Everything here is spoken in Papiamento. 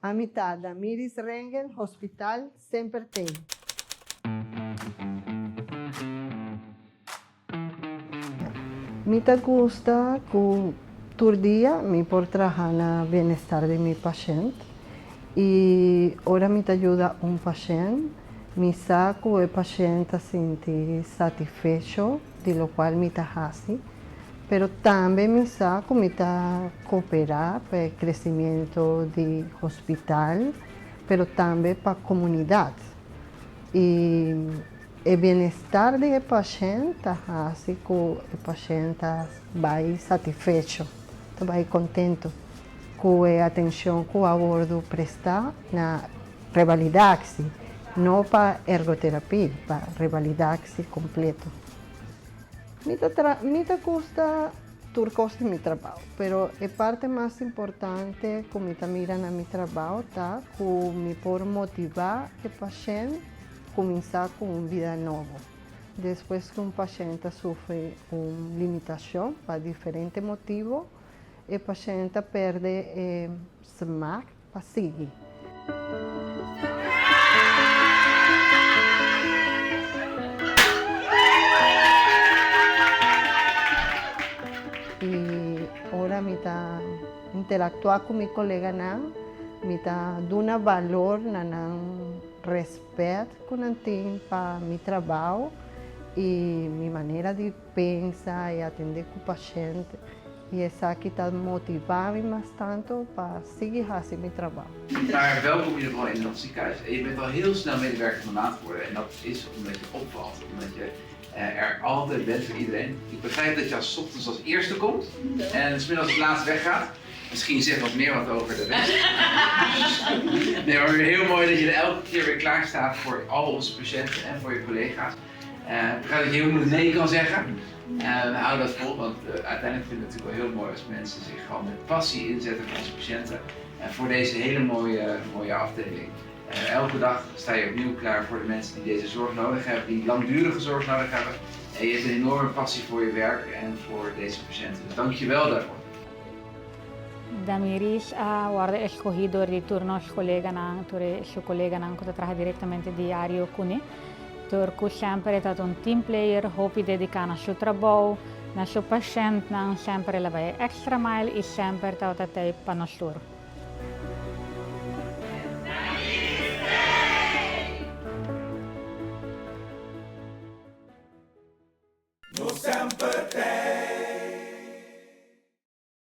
Ami ta Damiris Rengel, Hospital semper t'ei. Mi ta gusta ku tur dia mi por traha na bienestar di mi pashent i ora mi ta yuda un pashent mi sa ku e pashent ta sinti satisfecho di lokual mi ta hasi, pero tambe mi sa ku mi ta koperá pa e kresimiento di hospital pero tambe pa komunidat i E bienestar di e pashent ta hasi ku e pashent ta bai satisfecho, ta bai kontentu ku e atenshon ku a wordu prestá na revalidaksi, no pa ergoterapie, pa revalidaksi kompleto. Mi ta tra mi ta gusta tur kos di mi trabou, pero e parti mas importante ku mi ta mira na mi trabou ta ku mi por motivá e pashent Kuminsá ku un bida nobo. Despues ku un pashènt ta sufri un limitashon pa diferente motibu, e pashènt ta pèrdè e smak pa sigui. I ora mi ta interaktuá ku mi koleganan, mi ta duna balor na nan. Respet ku nan tin pa mi trabao i mi manera di pensa i atende ku pashent i esaki ta motiva mi mas tanto pa sigui hasi mi trabao. Maar welkom in ieder geval in dat ziekenhuis. En je bent al heel snel medewerker van de maand geworden en dat is omdat je opvalt, omdat je er altijd bent voor iedereen. Ik begrijp dat je als ochtends als eerste komt en 's middags als laatste weggaat. Misschien zegt dat meer wat over de rest. Nee, maar weer heel mooi dat je er elke keer weer klaar staat voor al onze patiënten en voor je collega's. Ik begrijp dat je heel moeilijk nee kan zeggen. We houden dat vol, want uiteindelijk vinden we het natuurlijk wel heel mooi als mensen zich gewoon met passie inzetten voor onze patiënten. En voor deze hele mooie, mooie afdeling. Elke dag sta je opnieuw klaar voor de mensen die deze zorg nodig hebben, die langdurige zorg nodig hebben. En je hebt een enorme passie voor je werk en voor deze patiënten. Dus dank je wel daarvoor. Damiris a wòrdu eskohí dor di tur nos koleganan, tur e su koleganan ku ta traha direktamente diario kuné. Tur ku semper e tabata un team player, hopi dediká na su trabou, na su pashèntnan, semper el a bai e extra mile i semper tabata tei pa nos tur.